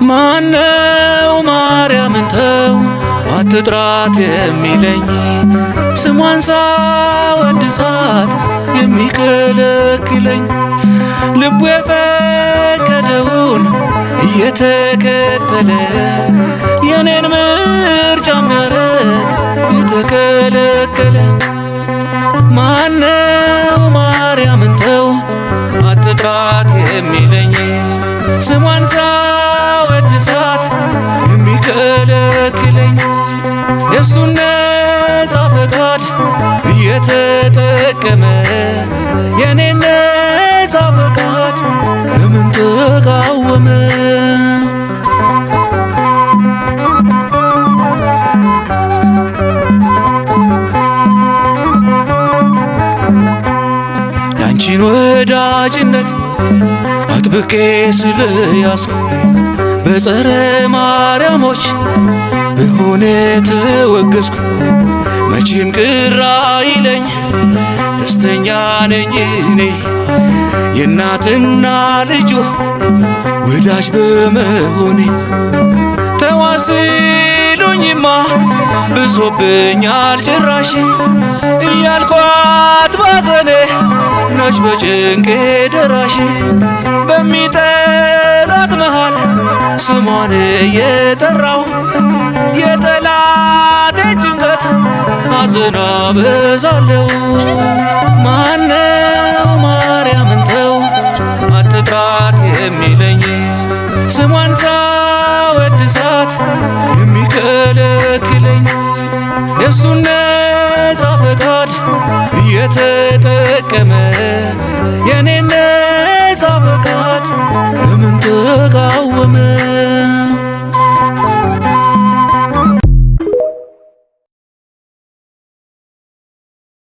ማነው ማርያምን ተው አትጥራት የሚለኝ? ስሟን ሳወድሳት የሚከለክለኝ? ልቡ የፈቀደውን እየተከተለ የኔን ምርጫ የሚያረግ የተከለከለ። ማነው ማርያምን ተው አትጥራት የሚለኝ? ስሟን ሳወድሳት የሚከለክለኝ? የእሱን ነፃ ፈቃድ እየተጠቀመ የኔን ነፃ ፈቃድ ለምን ተቃወመ? ያንቺን ወዳጅነት አጥብቄ ስለያዝኩ በጸረ ማርያሞች ብሆን ተወገዝኩ። መቼም ቅር አይለኝ፣ ደስተኛ ነኝ እኔ የእናትና ልጁ ወዳጅ በመሆኔ። ተዋሲሉኝማ ብሶብኛል ጭራሽ እያልኳት ባዘኔ ነች በጭንቄ ደራሽ። በሚጠላት መሃል ስሟን እየጠራሁ የጠላቴ ጭንቀት ሐዘን አበዛለሁ። ማነው ማርያምን ተው አትጥራት የሚለኝ? ስሟን ሳወድሳት የሚከለክለኝ? የእሱን ነፃ ፈቃድ እየተጠቀመ የኔን ነፃ ፈቃድ ለምን ተቃወመ?